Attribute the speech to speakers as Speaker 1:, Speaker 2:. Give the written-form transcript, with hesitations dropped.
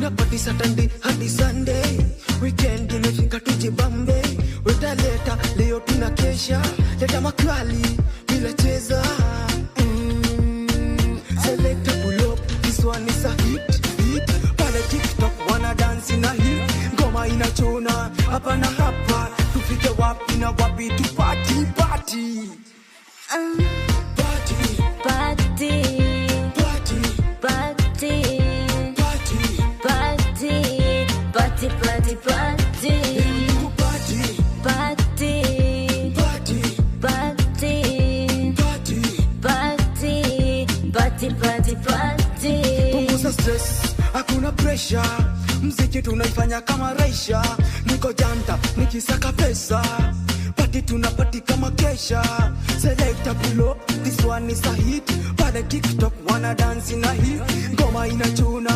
Speaker 1: Tunapati Saturday hadi Sunday, weekend imefika tujibambe. Wetaleta leo tunakesha, leta makali bila cheza. Selector pull up, this one is a hit, hit. Pale TikTok wana dance na hit, ngoma inachuna hapa na hapa. Tufike wapi na wapi tupati party. Party,
Speaker 2: Party,
Speaker 1: party,
Speaker 2: party,
Speaker 1: party.
Speaker 2: Party, party, party, party.
Speaker 1: Party,
Speaker 2: Party,
Speaker 1: party,
Speaker 2: party,
Speaker 1: party.
Speaker 2: Party, party, party, party.
Speaker 1: Punguza stress, hakuna pressure. Mziki tunaifanya kama raisha. Niko janta, nikisaka pesa. Party tunapati kama kesha. Selector pull up, this one is a hit. Pale TikTok wana dance na hit. Ngoma inachuna.